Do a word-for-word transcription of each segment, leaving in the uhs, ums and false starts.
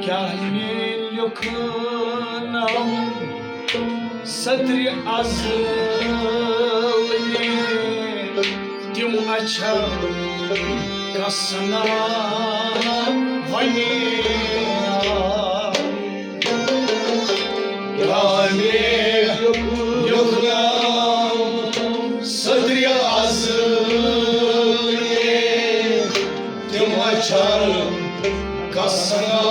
کیٛاہ مےٚ لیوٚکھنو صدرِ ازل مےٚ تِم اچھر کسنا ونے آے۔ کیٛاہ مےٚ لیوٚکھنو صدرِ ازل مےٚ تِم اچھر کسنا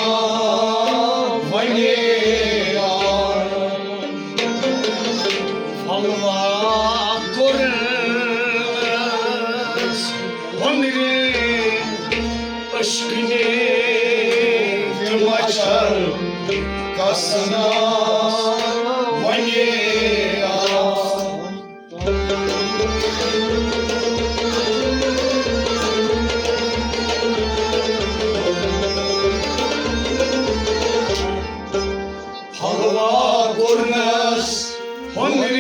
ونے آے۔ پھلوا کوٚرنس ہُنرِ عشقہٕ نے تِم اچھر کسنا ونے آے۔ پھلوا کوٚرنس ہُنرِ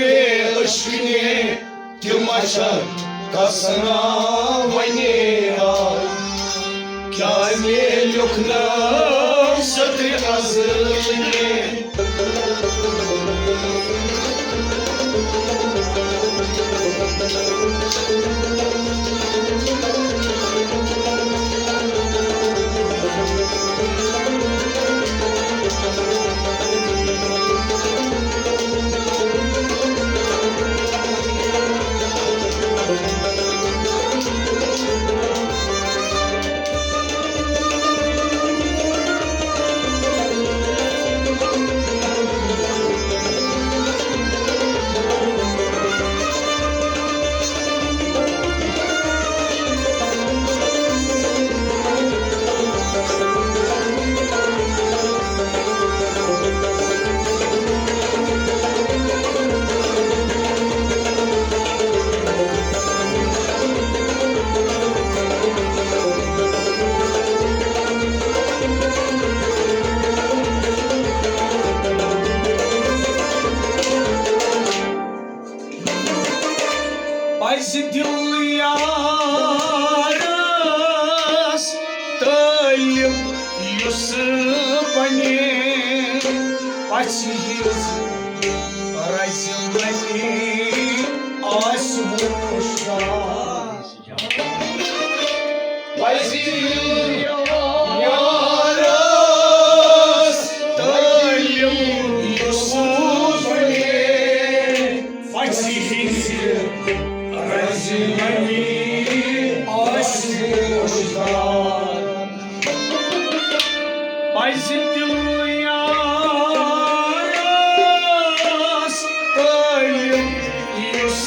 عشقہٕ نے تِم اچھر کسنا ونے آے۔ کیٛاہ مےٚ لیوٚکھنو صدرِ ازل مےٚ پزِ دِل یارس طٲلب یُس بنہِ پژھِ ہٕنٛز رزِ بنہِ آسہِ وُشنار۔ پزِ یارس طٲلب یُس بنہِ پژھِ ہٕنٛزِ رزِ بنہِ آسہِ وُشنار۔ پزِ دِل یارس طٲلب یُس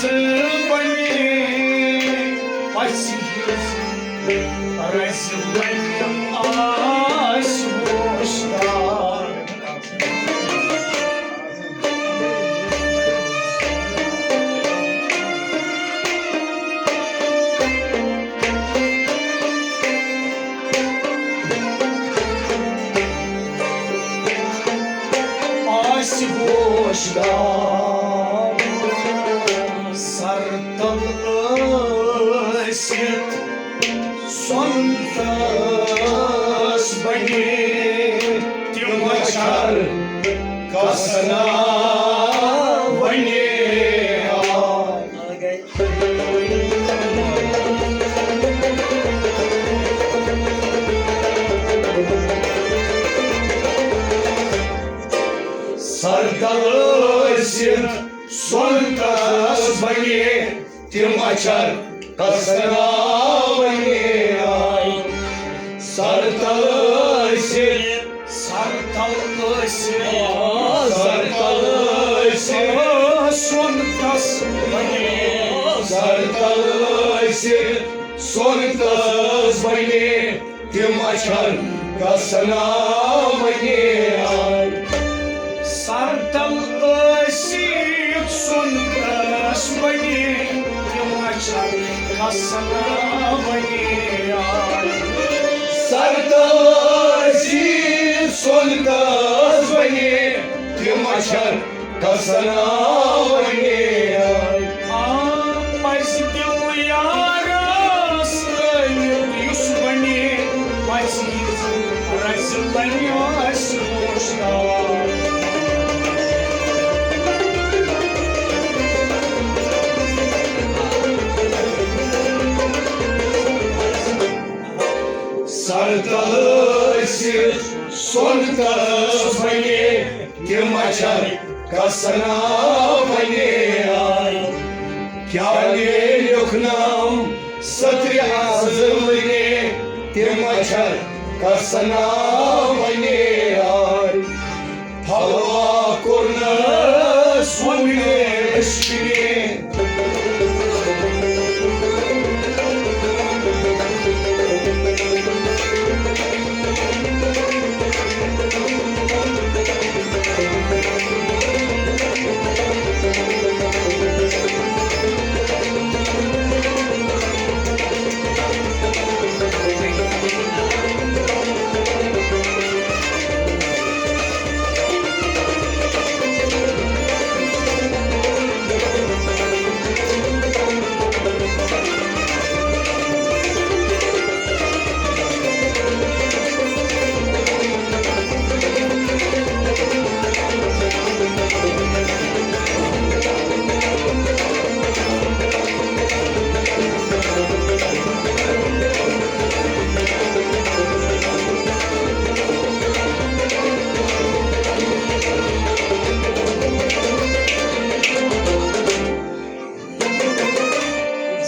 بنہِ پژھِ ہٕنٛزِ رزِ بنہِ آسہِ وُشنار۔ آسہِ وُشنار۔ سر تل ٲسِتھ سۄنتس بنہِ تِم اچھر کسنا ونے آے۔ سر تل ٲسِتھ سۄنتس بنہِ تِم اچھر کسنا ونے آے۔ سر تل ٲسِتھ، سر تل ٲسِتھ، سر تل ٲسِتھ سۄنتس بنہِ، سر تل ٲسِتھ سۄنتس بنہِ تِم اچھر کسنا ونے آے۔ سر تل ٲسِتھ سۄنتس بنہِ تِم اچھر کسنا ونے آے۔ سر تل ٲسِتھ سۄنتس بنہِ تِم اچھر کسنا ونے آے۔ آ، پزِ دِل یارس طٲلب یُس بنہِ پژھِ ہٕنٛزِ رزِ بنہِ آسہِ سۄن تس بنے تِم اچھر کسنا ونے آے۔ کیا نے لیکھنم سترِ ازل نے تِم اچھر کسنا ونے آے۔ پھلوا کوٚرنس وۄنہِ عشقہِ۔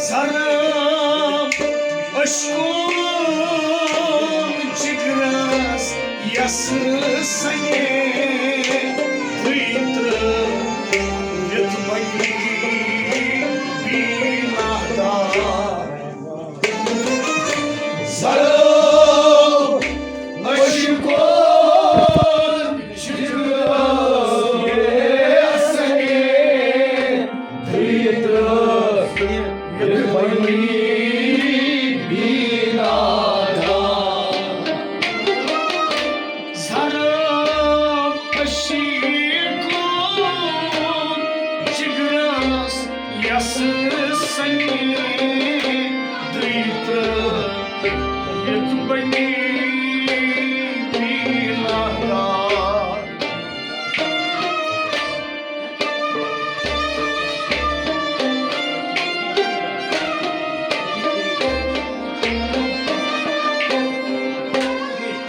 زرم اشکون جگرس یس سنے تیت وت بنی بینا دار۔ زرم اشکون جگرس یس سنے تیت وت بنی بینا دار۔ زرم اشکون جگرس یس سنے تیت وت بنی بینا دار۔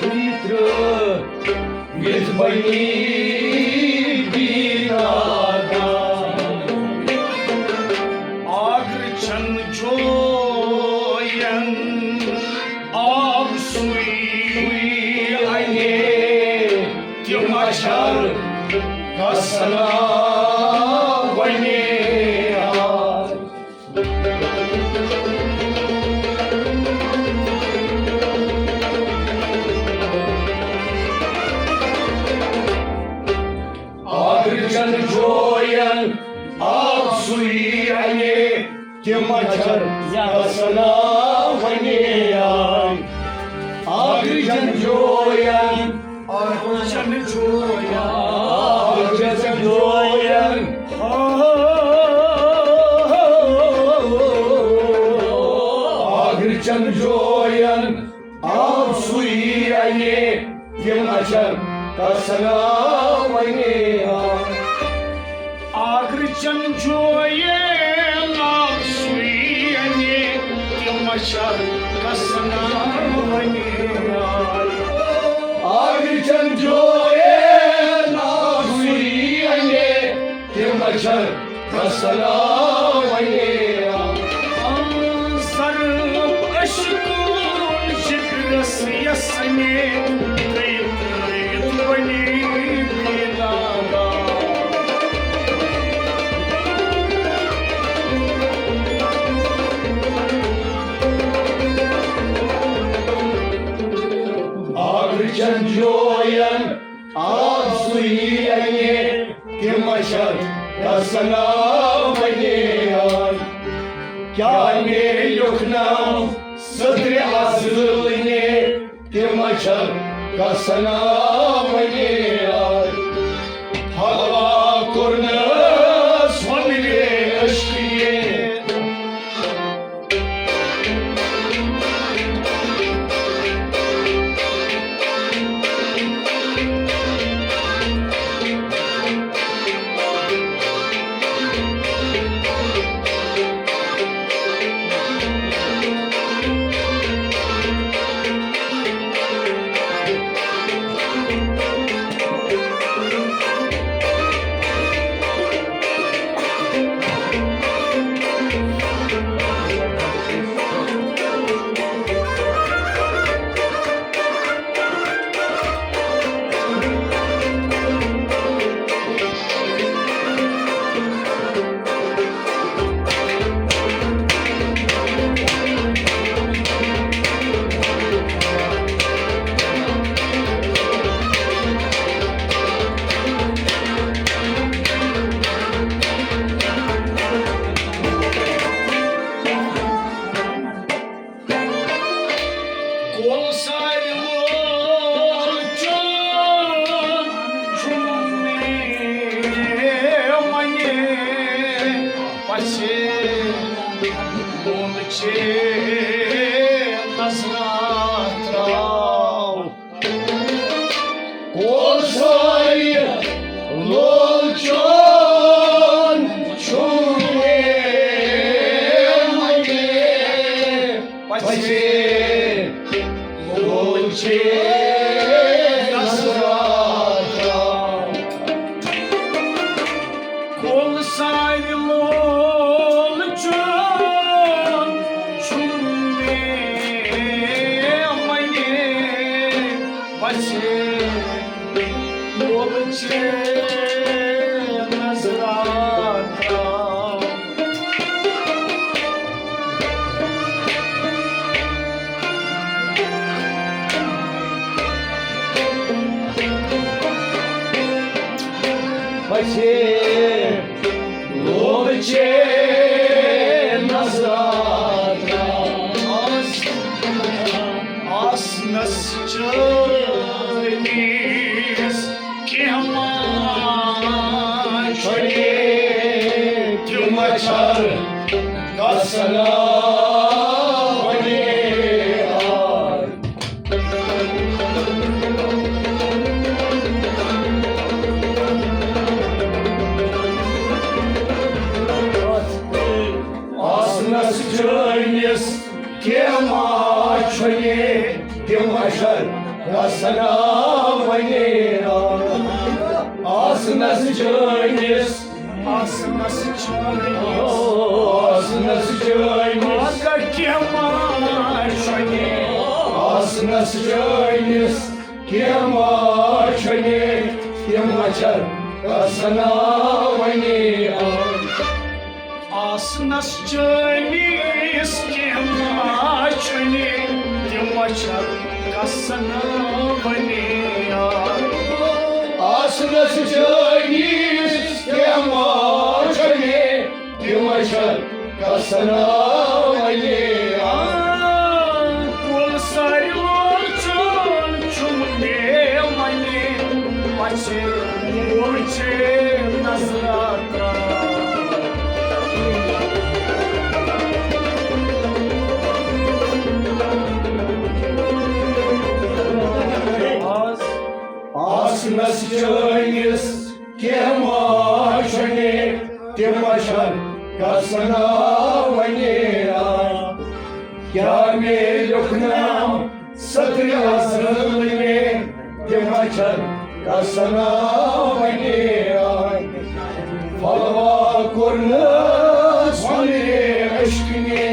تیت وت بنی بینا دار۔ آگرٕ چن جوین آب سُے انے تِم اچھر کسنا ونے آے۔ آگرٕ چن جوین آب سُے انے تِم اچھر کسنا ونے آے۔ آگرٕ چن جوین آگرٕ چن جوین آگرٕ چن جوین آگرٕ چن جوین آب سُے انے تِم اچھر کسنا ونے آے۔ آگرٕ چن جوین آب سُے انے تِم اچھر کسنا ونے آے۔ آگرٕ چن جوین آب سُے انے تِم اچھر کسنا ونے آے۔ سرم اشکون جگرس یس سنے تیت وت بنی بینا دار۔ آگرٕ چن جوین آب سُے انے تِم اچھر کسنا ونے آے۔ کیا نے لیکھنم سترِ ازل نے تِم اچھر کسنا ونے آے۔ پھلوا کوٚرنس وۄنہِ عشقہِ۔ چے، لول چے نظرا تراو۔ کول سارِ لول چون چھُم مےٚ وۄنۍ پژھے۔ لول چے نظرا تراو۔ کول سارِ لول چون چھُم مےٚ وۄنۍ پژھے۔ لول چے نظرا تراو۔ پژھے۔ لول چے نظرا تراو۔ آس-، آسنس چٲنِس کینٛہہ ما چھُنہِ، تِم مچھر کسلا ونے آے۔ آسنس چٲنِس کینٛہہ ما چھُنہِ، تِم مچھر کسلا ونے آے۔ آسنس چٲنِس آسنس چٲنِس۔ آسنس چٲنِس۔ مگر کینٛہہ ما چھُنہِ۔ آسنس چٲنِس۔ کینٛہہ ما چھُنہِ۔ تِم مچھر کسلا ونے آے۔ آسنس چٲنِس کینٛہہ ما چھُنہِ۔ تِم مچھر کسلا ونے آے۔ آسنس چٲنِس کینٛہہ ما چھُنہِ۔ تِم مچھر کسلا ونے آے۔ کول سارِ لول چون چھُم مےٚ وۄنۍ پژھے۔ لول چے نظرا تراو۔ آس-، آسنس چٲنِس کینٛہہ ما چھُنہِ، تِم مچھر کسلا ونے آے۔ کیٛاہ مےٚ لیوٚکھ ناو سترِ ازل مےٚ، تِم مچھر کسلا ونے آے۔ پھلوا کوٚرنس پننہِ عشقہٕ نے۔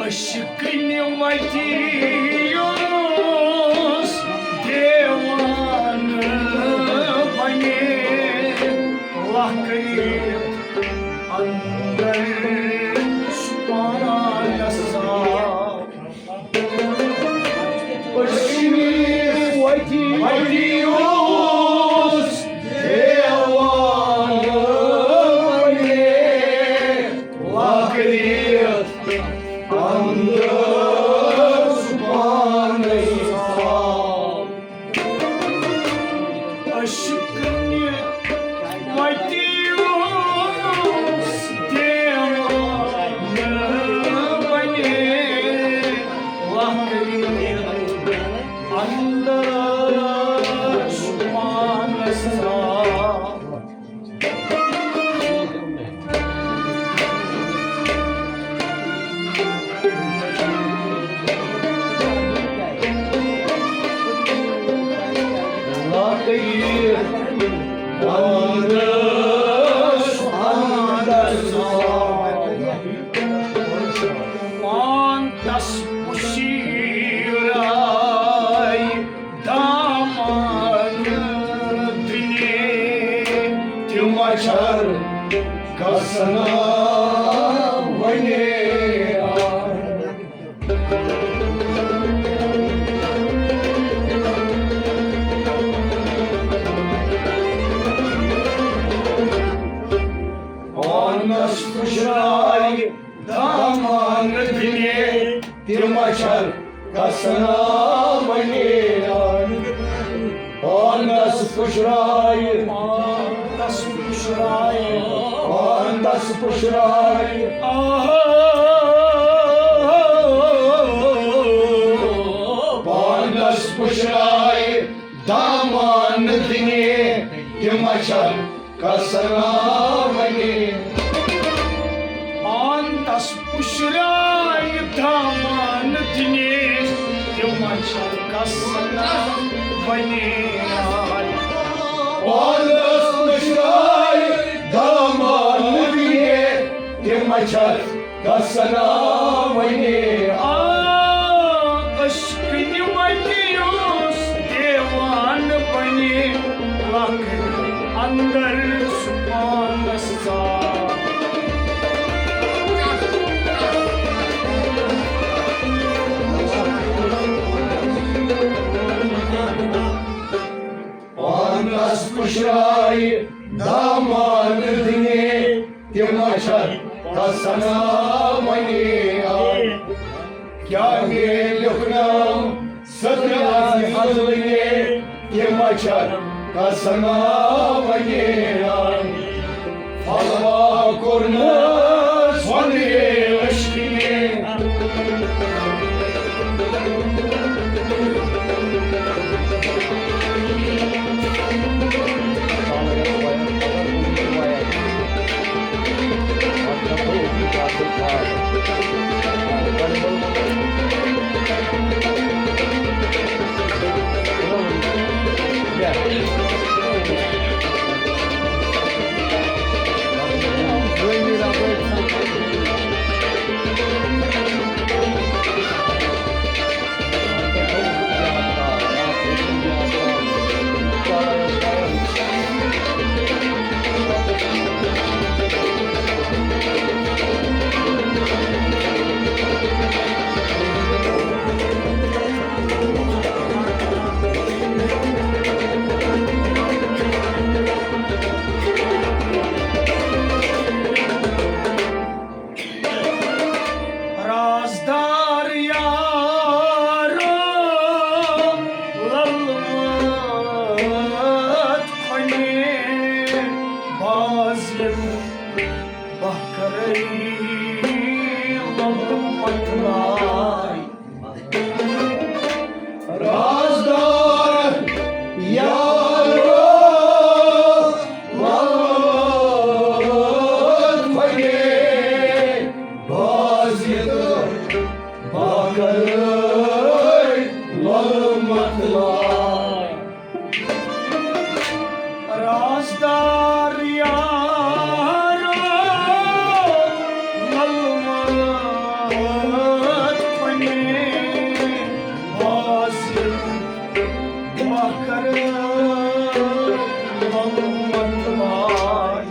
عشقٕنہِ وتہِ یُس دیوانہٕ بنے، لکرِ اندر چھُ پانس آ۔ عشقٕنہِ وتہِ یُس دیوانہٕ بنے، لکرِ اندر چھُ پانس آ۔ عشقٕنہِ وتہِ یُس دیوانہٕ بنے، لکرِ اندر چھُ پانس آ۔ وانس اندس آے۔ وانس پُشراے دامان دِنے، تِم مچھر کسنا ونے آے۔ وانس پُشراے دامان دِنے، تِم مچھر کسنا ونے آے۔ وانس پُشراے، وانس پُشراے، وانس پُشراے، آ، وانس پُشراے دامان دِنے، تِم مچھر کسنا ونے۔ وانس پُشراے دامان دِنے، تِم مچھر کسنا ونے آے۔ وانس پُشراے دامان دِنے، تِم مچھر کسنا ونے آے۔ آ، عشق نِمٹیوس دیوان بنے، لکھ اندر سُہ پانس ژاو۔ وانس پُشراے دامان دِنے، تِم مچھر کسنا ونے آے۔ کیا میلکھ ناو سترِ عزیز ونے، تِم مچھر کسنا ونے آے۔ پھلوا کوٚرنس وندے عشقِ نے۔ رازدار یارو، للمت کھۄنے، باز ییٚتہِ بہٕ کرے للمت لار۔ رازدار یارو، للمت کھۄنے، باز ییٚتہِ بہٕ کرے للمت لار۔ رازدار یارو، للمت کھۄنے، باز ییٚتہِ بہٕ کرے للمت لار۔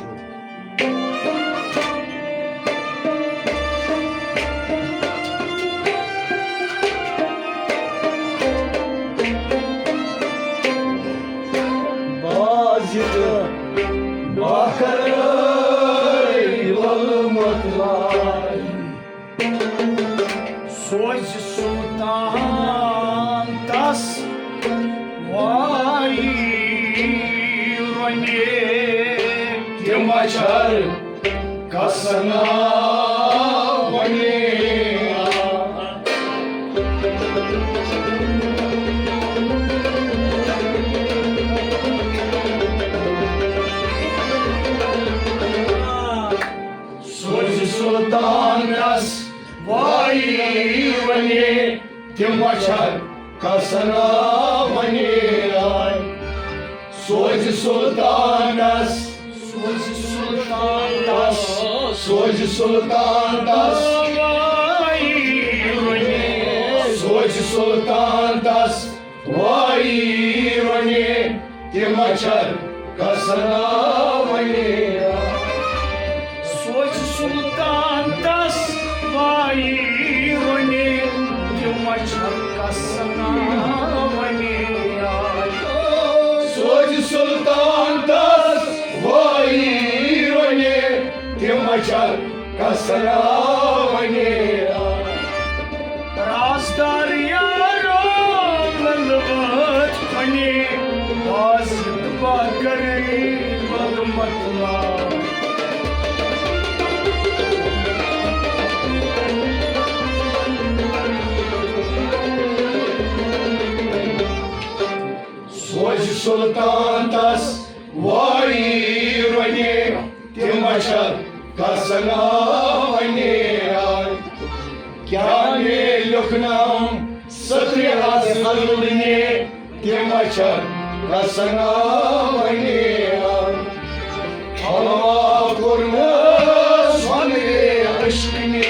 باز ییٚتہِ بہٕ کرے للمت لار۔ سوزِ سلطان تس وایی رۄنہِ، تِم مچھر کسنا ونے۔ سوزِ سلطان تس وایی رۄنہِ، تِم مچھر کسنا ونے آے۔ سوزِ سُلطانس، سوزِ سُلطانس، سوزِ سُلطانس، سوزِ سُلطانس، وایی رۄنہِ تہِ مچھر کسنا ونے۔ سوزِ سُلطانس، وایی رۄنہِ تہِ مچھر کسنا ونے۔ سوزِ سُلطانس، وایی رۄنہِ تہِ مچھر کسنا ونے۔ رازدار یارو، للوت کنی، بازد باکری، بغمت لا۔ سوزِ سُلطانس، وایی رۄنہِ تہِ مچھر کسنا ونے۔ کیا مے لیوکھنم سترِ از ضلع نے تہِ مچھر کسنا ونے۔ حلوا کوٚرمس ونرِ عشق نے۔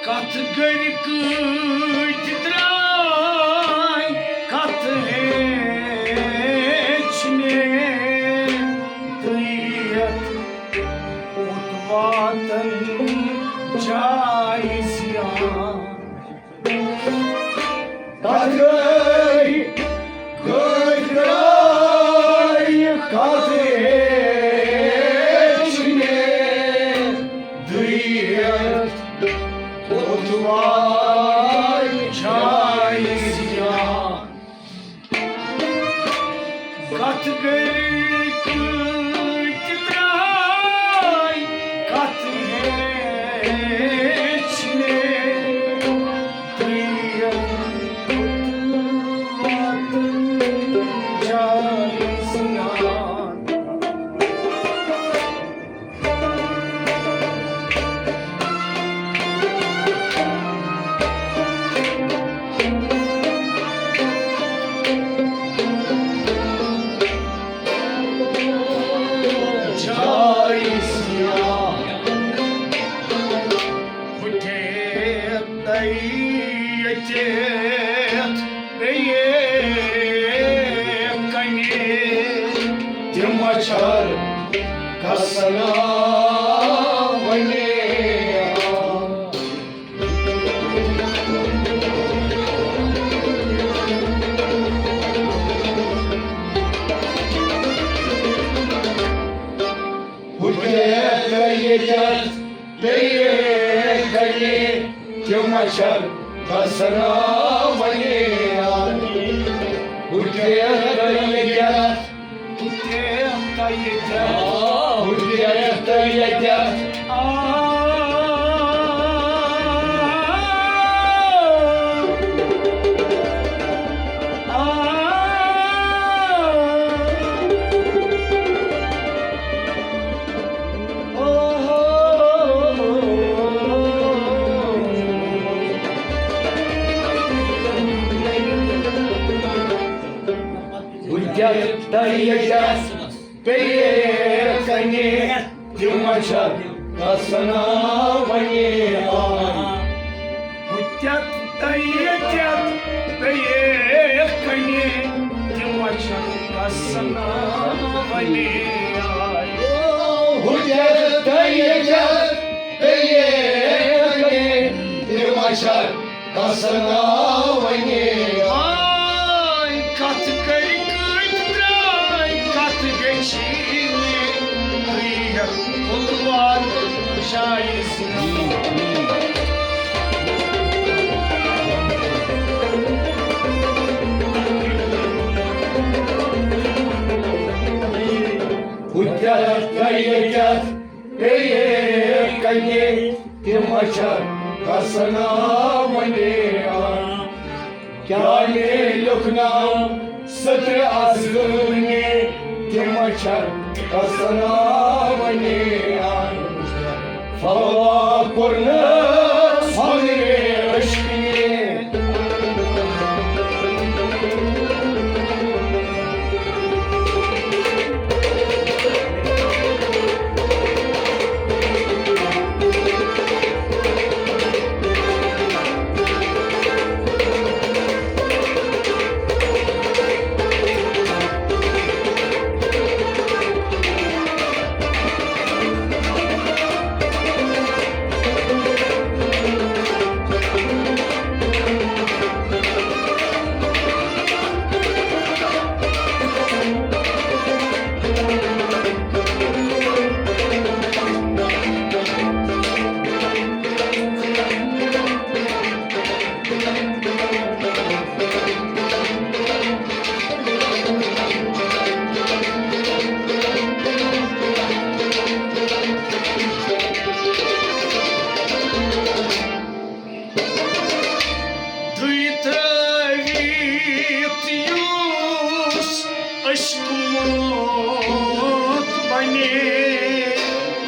کتھ گرِ کۭتۍ درٛاے، کتھ ہیٚچھنہِ تہٕ یتھ کوٚت واتن جایہِ زیان۔ کتھ گٔے، کٔتۍ گٔے، کتھ ہیٚچھ مےٚ دُنیاہ کوٚت واتہِ جایہِ زیان۔ کتھ گٔے، کۭتۍ درٛاے، کتھ ہیٚچھ مےٚ دُنیاہ کوٚت واتن جایہِ زیان۔ جایہِ زیان۔ ہُتہِ تہٕ ییٚتہِ بیٚیہِ کنہِ تِم مچھر کسنا ونے۔ ہُتہِ تہٕ ییٚتہِ بیٚیہِ کنہِ تِم مچھر کسنا ونے۔ ہُتہِ تہٕ ییٚتہِ، ہُتہِ تہٕ ییٚتہِ، ہُتہِ تہٕ ییٚتہِ۔ ہُتہِ تہٕ ییٚتہِ بیٚیہِ کنہِ تِم مچھر کسنا ونے۔ ہُتہِ تہٕ ییٚتہِ بیٚیہِ کنہِ تِم مچھن کسنا ونے آے۔ ہُہ کیٛاہ تہٕ یہِ کیٛاہ تہٕ یہِ کیٛاہ، تِم مچھن کسنا ونے آے۔ آے کتھ کٔرۍ کٔٹۍ درٛاے، کتھ گٔے شیٖنہِ، کھُلوار جایہِ۔ ہُہ کیٛاہ تہٕ یہِ کیٛاہ، بیٚیہِ کَنہِ تِم مچھن کسنا ونے آے۔ کیٛاہ مےٚ لیوٚکھ ناو سترِ آسٲنی، تِم مچھن کسنا ونے آے۔ فوا کوٚرنس پننہِ عشقہِ۔ دٕے ترٛٲوِتھ یُس عشقہٕ موت بنے،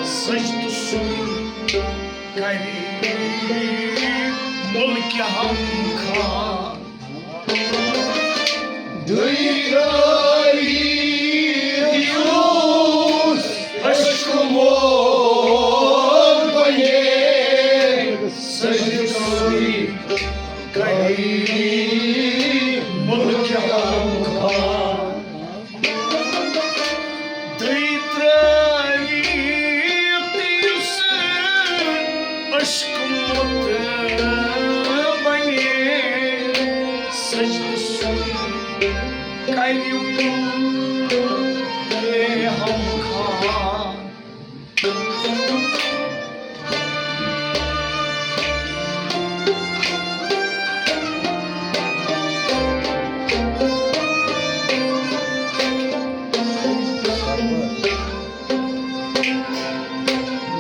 سجدٕ سُے کرِ مُلکہِ ہم خان۔ دٕے ترٛٲوِتھ یُس عشقہٕ موت بنے، سجدٕ سُے کرِ مُلکہِ ہم خان۔ دٕے ترٛٲوِتھ یُس عشقہٕ موت بنے، سجدٕ سُے کرِ مُلکہِ ہم خان۔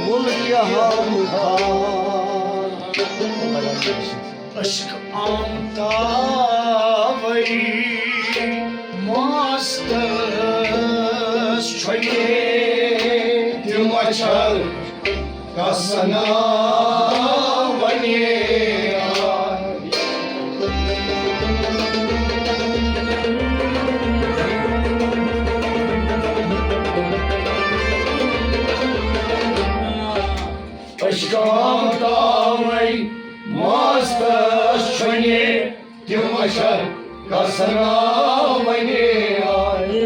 مُلکہِ ہم خان۔ عشق آمتاوے ماستس چھۄنہِ، تِم مچھن کسنا ونے آے۔ عشق آمتاوے ماستس چھۄنہِ، تِم مچھن کسنا ونے آے۔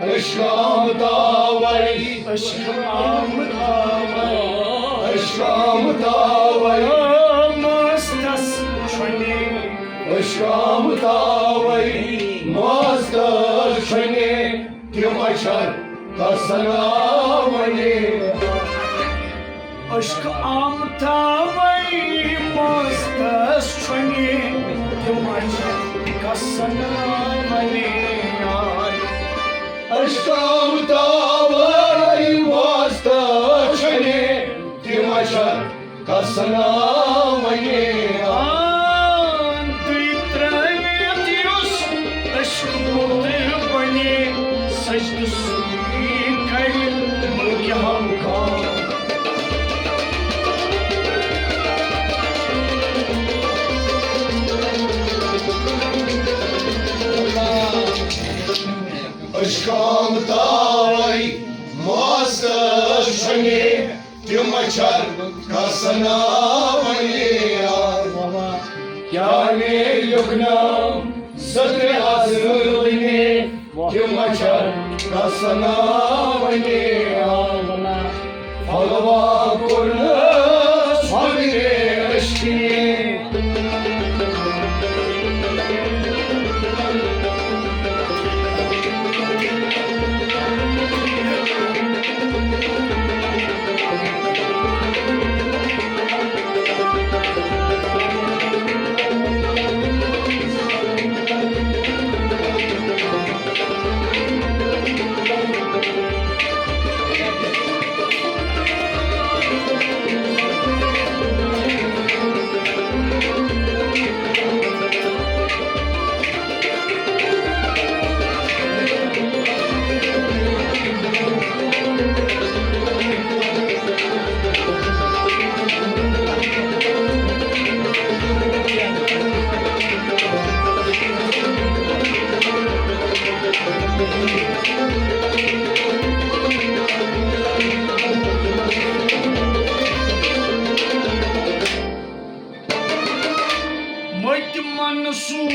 عشق آمتاوے، عشق آمتاوے، عشق آمتاوے ماستس چھۄنہِ، عشق آمتاوے ماستس چھۄنہِ، تِم مچھن کسنا ونے۔ عشق آمتاوے ماستس چھۄنہِ، تِم مچھن کسنا ونے آے۔ عشق آمتاوے ماستس چھۄنہِ، تِم مچھن کسنا ونے آے۔ آن تُہۍ ترٲوِتھ یُس عشق موت بنے، سجدٕ سُے کرِ مُلکہِ ہم خان۔ عشق آمتاوے ماستس چھۄنہِ، تِم مچھن کسنا ونے آے۔ کیٛاہ مےٚ لیوٚکھ ناو سترِ اصلٕنہِ تِم چھَن گژھناوٕنہِ۔ پھۄلوا کوٚرنَس پھۄلہِ ریشکِنہِ۔ مٔتۍ منصوٗرن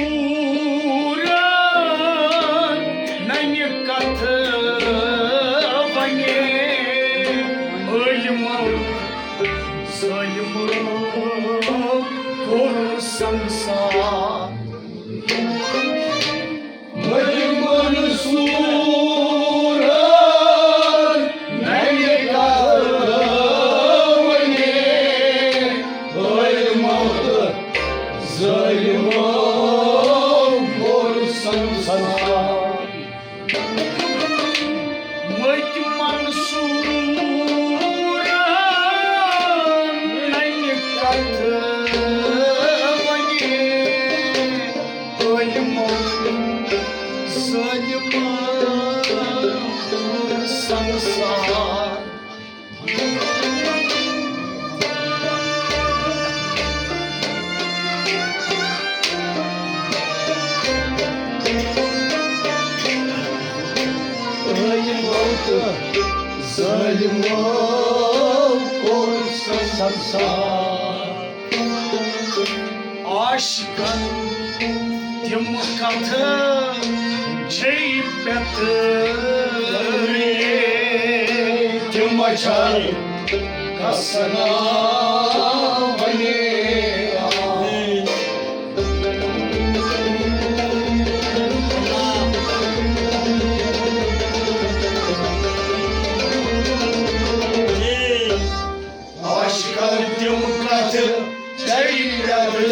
ننہِ کتھٕ ونہِ، عٲلمو ظٲلمو کوٚر سنسار۔ مٔتۍ منصوٗرن ننہِ کتھٕ ونہِ، عٲلمو تہٕ ظٲلمو کوٚر سنسار۔ مٔتۍ منصوٗرن ننہِ کتھٕ ونہِ، عٲلمو ظٲلمو سنسار۔ عٲلمو تہٕ ظٲلمو کوٚر سنسار۔ عاشقن تِم کتھٕ چھے پیترِ، تِم چھَن گژھناوٕنہِ۔ عاشقن تِم کتھٕ چھے پیترِ،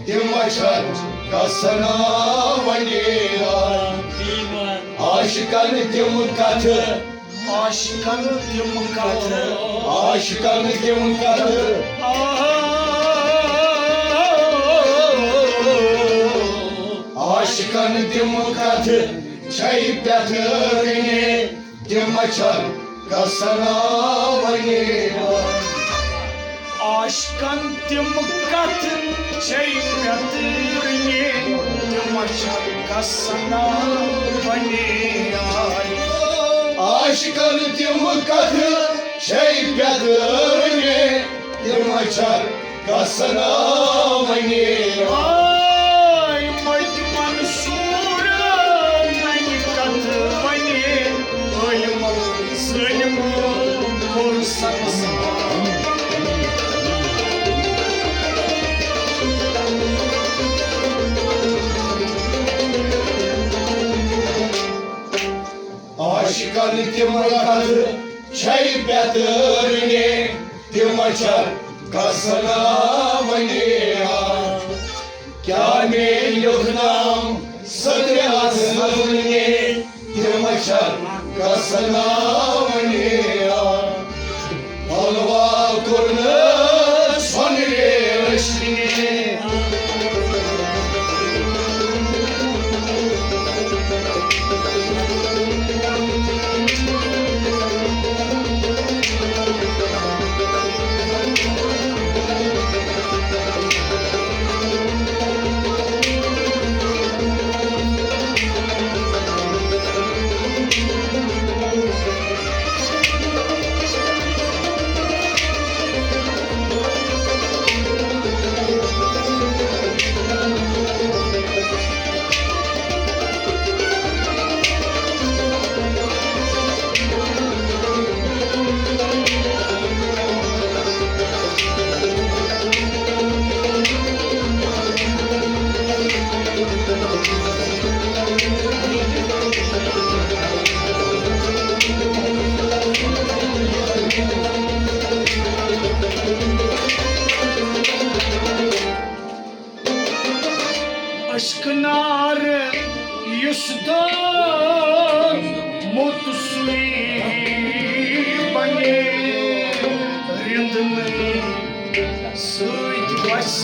تِم چھَن گژھناوٕنہِ۔ عاشقن تِم کتھٕ، عاشقن تِم کتھٕ، عاشقن تِم کتھٕ، آ، عاشقن تِم کتھٕ چھے پیترِ، تِم چھَن گژھناوٕنہِ۔ عاشقن تِم کتھٕ چھے پیترِ، تِم چھَن گژھناوٕنہِ۔ عاشقن تِم کتھٕ چھے پیترِ، تِم چھَن گژھناوٕنہِ۔ آے مٔتۍ منصوٗرن ننہِ کتھٕ ونہِ، عٲلمو ظٲلمو کوٚر سنسار۔ عاشقن تِم کتھٕ چھے پیترِ، تِم چھَن گژھناوٕنہِ۔ کیٛاہ مےٚ لیوٚکھ ناو سترِ اصلٕنہِ، تِم چھَن گژھناوٕنہِ۔ پھۄلوا کوٚرنَس پھۄلہِ ریشکِنہِ۔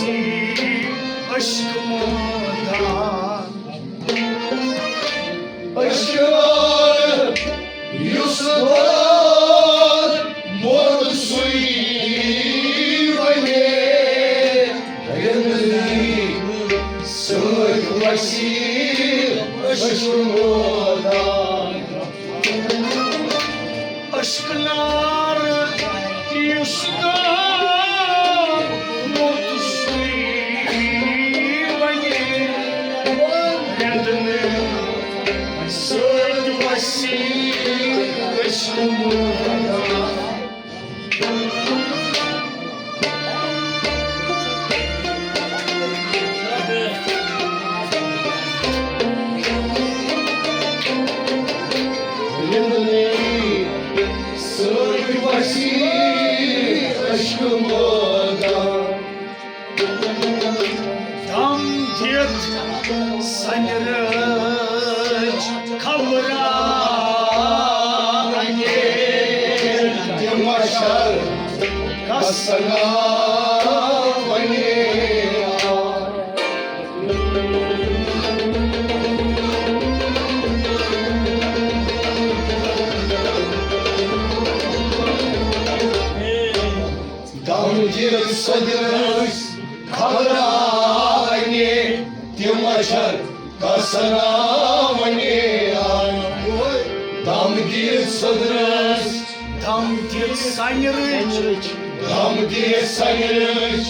عشق مٲدان۔ عشق یار یُس دوران موت سُے بنے، رندنی سۭتۍ وسی عشق مٲدان۔ عشق نار یُس دوران موت سُے بنے، رندنی سۭتۍ وسی عشق مٲدان۔ رندنی سۭتۍ وسی عشق مٲدان۔ دم دِتھ سنہِ رٲچھ خبرا ونے، تِم اچھر کسنا ونے۔ دم دِتھ سنہِ رٲچھ خبرا ونے، تِم اچھر کسنا ونے۔ دم دِتھ سنہِ رٲچھ، دم دِتھ سنہِ رٲچھ، دم دِتھ سنہِ رٲچھ۔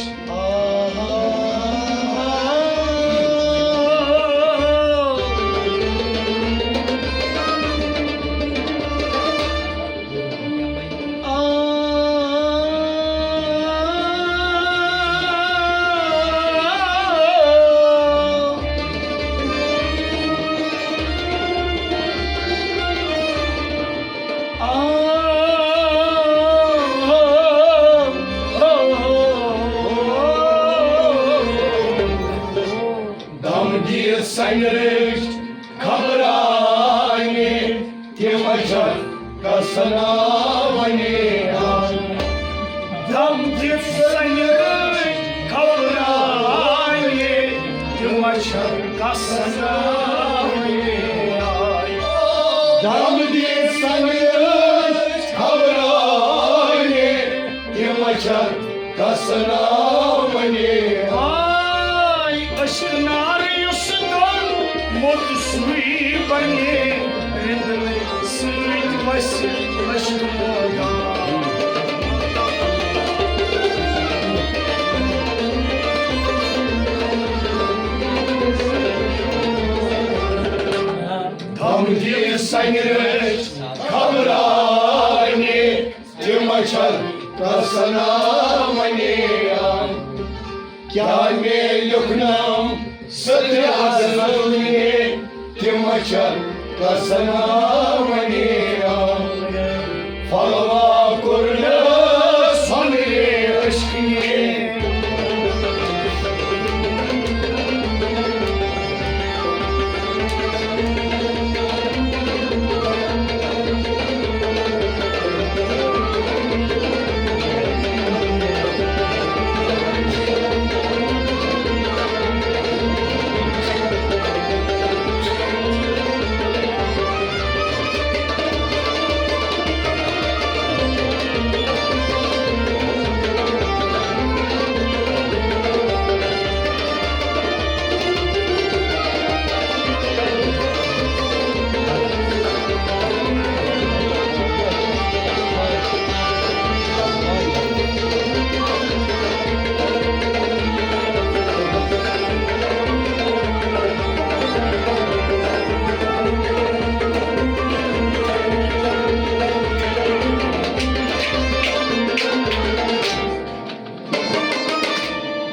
دم دِتھ سنہِ رٲچھ خبرا ونے، تِم اچھر کسنا ونے۔ دم دِتھ سنہِ رٲچھ خبرا ونے، تِم اچھر کسنا ونے۔ دم دِتھ سنہِ رٲچھ خبرا ونے، تِم اچھر کسنا ونے۔ ہاے عشق نار یُس دوران موت سُے بنے، رندنی سۭتۍ وسہِ عشق مٲدان۔ دم دِتھ سنہِ رٲچھ خبرا ونے، تِم اچھر کسنا ونے۔ کیٛاہ مےٚ لیوٚکھنم سترِ عظمت ونے، تِم اچھر کسنا ونے۔ پھلوا کوٚرنس سۄنرِ عشقہٕ نے۔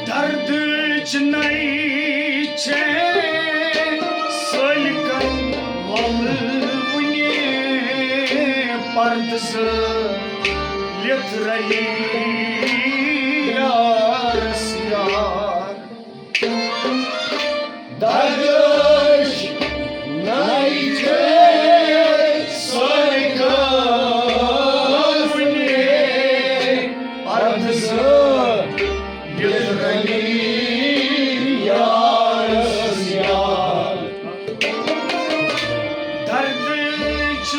دردٕچ نَے چھے سٲلِکَن وۄلہٕ وُنہِ، پردٕ زٕ لِتھ رَلہِ یارَس یار۔ دردٕچ نَے چھے سٲلِکَن وُنہِ، پردٕ زٕ لِتھ رَلہِ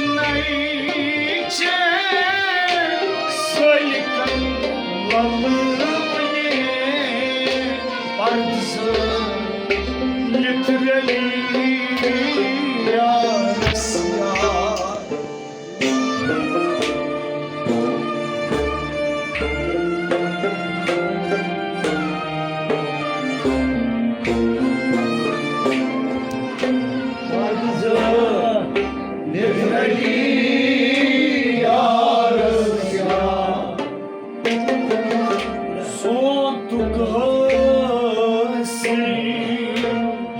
نَے چھے سٲلِکَن لَلہٕ وُنہِ پَردٕ زٕ literally یارَس یار۔ پَردٕ زٕ literally یارَس یار۔ سونتُک حٲصِل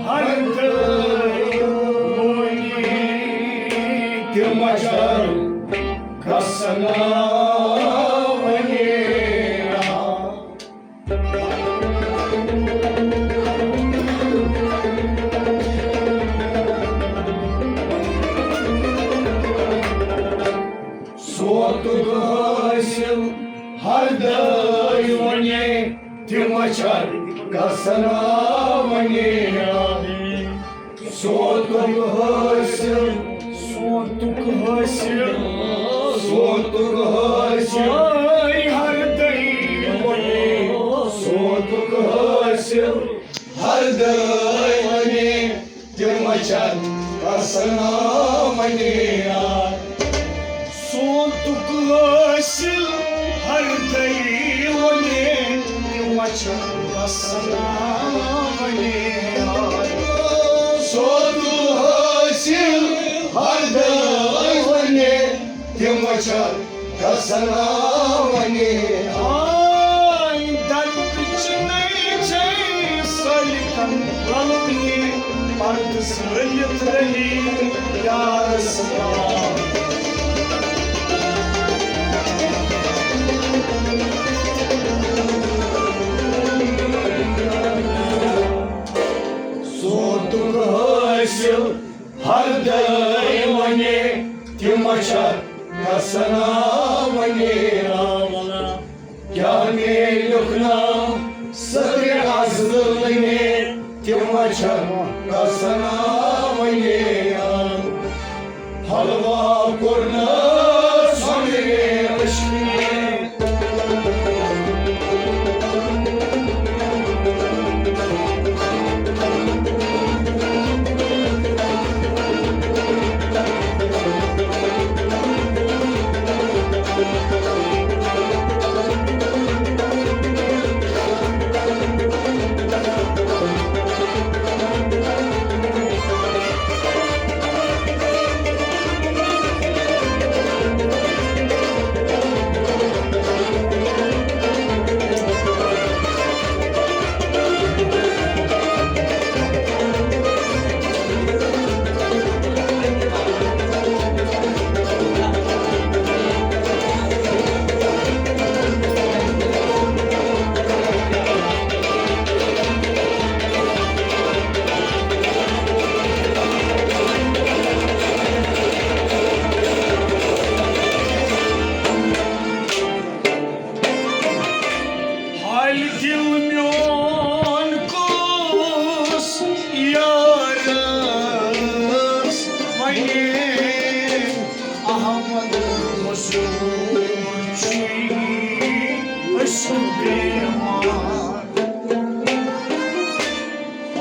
ہر دٲے وونی تہِ مَچھَر کَسنا وَنی۔ سونتُک حٲصِل ہر دٲے وۄنۍ تہِ مَچھَر کَسنا وَنی۔ سونتُک حٲصِل، سونتُک حٲصِل، سونتُک حٲصِل۔ ہر دٲے وۄنۍ سونتُک حٲصِل ہر دٲے وۄنۍ تہِ مَچھَر کَسنا وَنی۔ سونتُک حٲصِل ہر دٲے وۄنۍ تہِ مَچھَر کَسنا وَنی۔ سونتُک حٲصِل ہر دٲے وۄنۍ تہِ مَچھَر کَسنا وَنی۔ آے دَنٛدٕ چِنَے چھے سٲلِکَن غلطی، پَردٕ سٲلِتھ رٔلِتھ یارَس یار۔ سونتُک حٲصِل ہر دٲے وۄنۍ تہِ مَچھَر کَسنا وَنی۔ کیٛاہ مےٚ لیوٚکھ ناو صدرِ ازلہٕ نے، تہِ مَچھَر کَسنا وَنی۔ حلوا کوٚرنَس وَنٛدرِ عشقہٕ نے۔ حالہِ دِل میون کُس یارس وَنہِ، احمد مزور چھُے عشق بیمار۔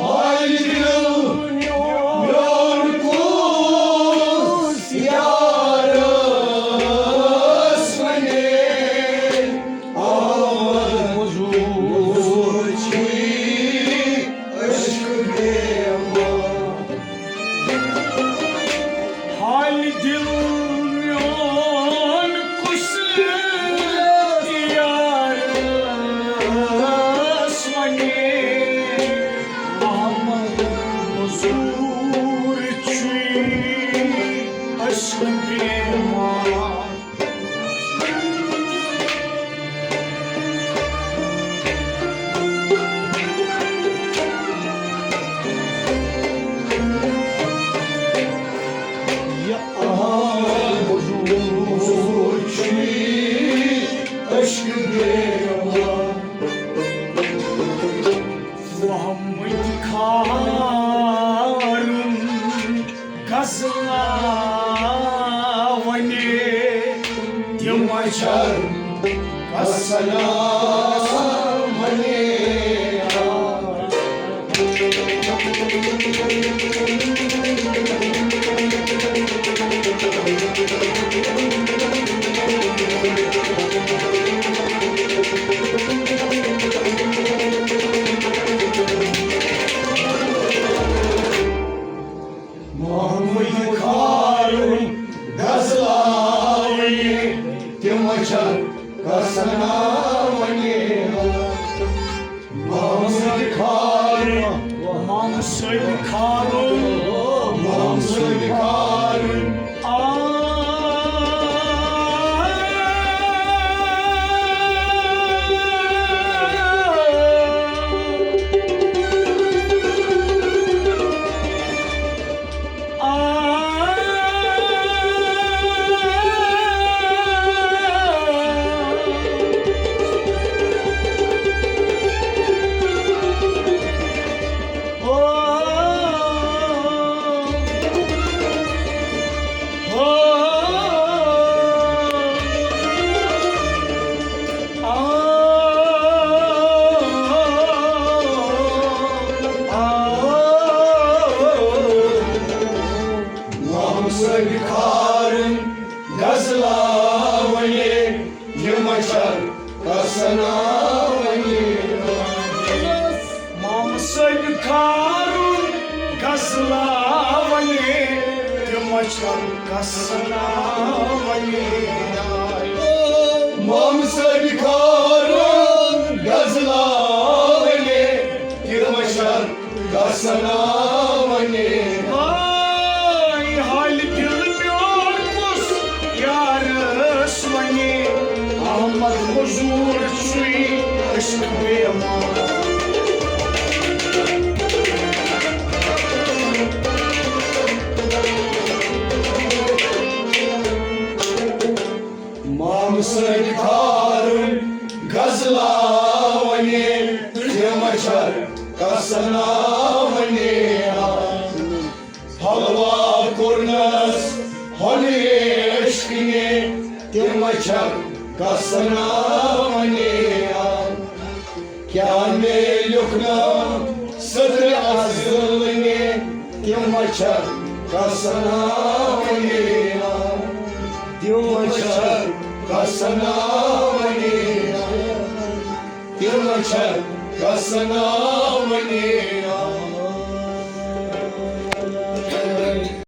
حالہِ دِل میون کُس یارس وَنہِ، احمد مزور چھُے عشق بیمار۔ حالہِ دِل میون کُس یارس وَنہِ، احمد مزور چھُے عشق بیمار۔ یہِ احمد مزور چھُے عشق بیمار۔ محمد کھارُن غزلہ چھر کسنا ونی۔ محمد کھارُن غزلاوٕنہِ تِم چھا کسنا ونی۔ محمد کھارُن، محمد صٲب کھارُن، محمد صٲب کھارُن۔ آ۔ محمد صٲب کھارُن غزلاوٕنہِ، یِم چھا کسنا ونی۔ محمد صٲب کھارُن غزلاوٕنہِ، تِم چھا کسنا ونی۔ محمد صٲب کھارُن غزلاوٕنہِ، تِم چھا کسنا ونی۔ آے حالہِ دِل میون کُس یارس ونی، احمد مزور چھُے عشق بیمار۔ محمد صٲب کھارُن غزلاوٕنہِ، تِم چھا کسنا ونی۔ حلوا کوٚرنس ہۄنہِ عشقٕنہِ، تِم چھا کسنا ونی۔ کیٛاہ مےٚ لیوٚکھ نہٕ سٔترِ ازلٕنہِ، تِم چھا کسنا ونی۔ تِم چھا کسنا ونی۔ تِم چھا کسنا ونی۔